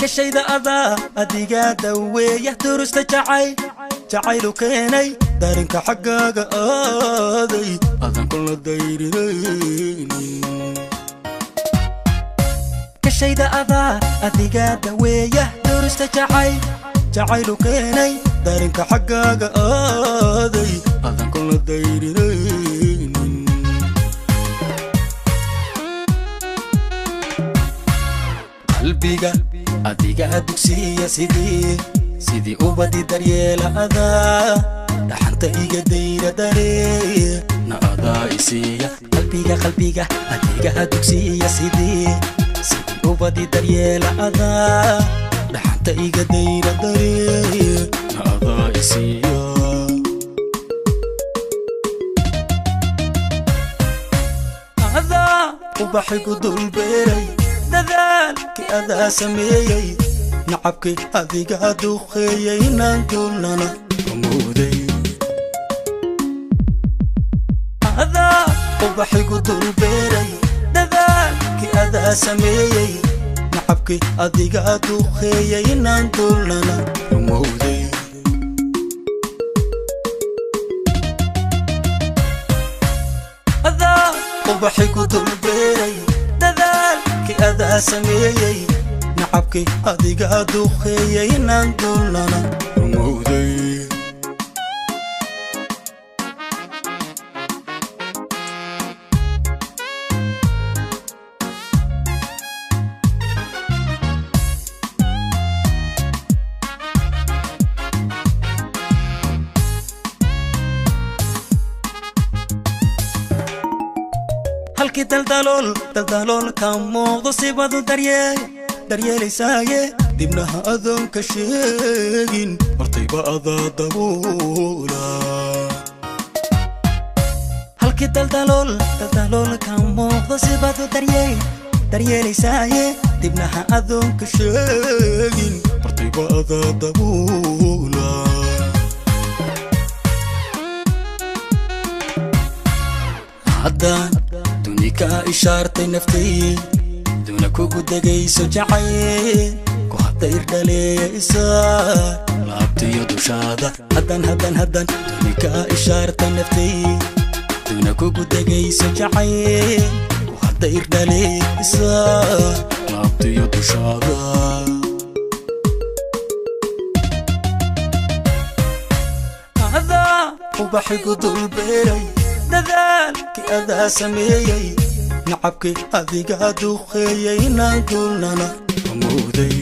Kashayda adaa adiga daweeya durusta jacayl jacaylu keenay dareenka xaggaaga aaday adan kula dayrinaynin. Kashayda adaa adiga daweeya durusta jacayl jacaylu keenay dareenka xaggaaga aaday adan kula dayrinaynin. Qalbiga adiga dugsiya sidii sidii ubadi daryeela adaa dhaxanta iga dayra daree na adaa isiiya. Qalbiga qalbiga adiga dugsiya sidii sidii ubadi daryeela adaa dhaxanta iga dayra daree na adaa isiiya. Adaa ubaxigu dulbeeray dadaalkii adaa sameeyey nacabkii adiga duqeeyey inaan duulnana rumowday. Adaa ubaxigu dulbeeray dadaalkii adaa sameeyey nacabkii adiga duqeeyey inaan duulnana rumowday. Adaa ubaxigu dulbeeray dadaalkii adaa sameeyey nacabkii adiga duqeeyey inaan duulnana rumowday. Halkii daldalool daldalool ka muuqdo sibadu daryeel daryeelaysaaye dibnaha adoon ka sheegin hortayba adaa dabuula. Halkii daldalool daldalool ka muuqdo sibadu daryeel daryeelaysaaye dibnaha adoon ka sheegin hortayba adaa dabuula. Haddaan duni kaa ishaartay naftay duna kugu degayso jacayl ku hadayr dhaleeyaysa laabtiyo dushaada. Haddaan haddaan haddaan duni kaa ishaartay naftay duna kugu degayso jacayl ku hadayr dhaleeyaysa laabtiyo dushaada. Adaa ubaxigu dulbeeray dadaalkii adaa sameeyey nacabkii adiga duqeeyey inaan duulnana rumowday.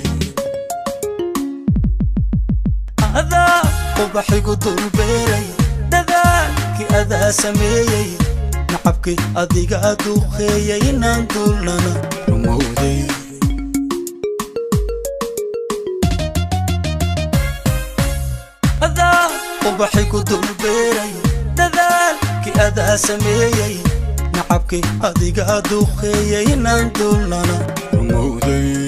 Adaa ubaxigu dulbeeray dadaalkii adaa sameeyey nacabkii adiga duqeeyey inaan duulnana rumowday. Adaa ubaxigu dulbeeray dadaalkii adaa sameeyey nacabkii adiga duqeeyey inaan duulnana rumowday.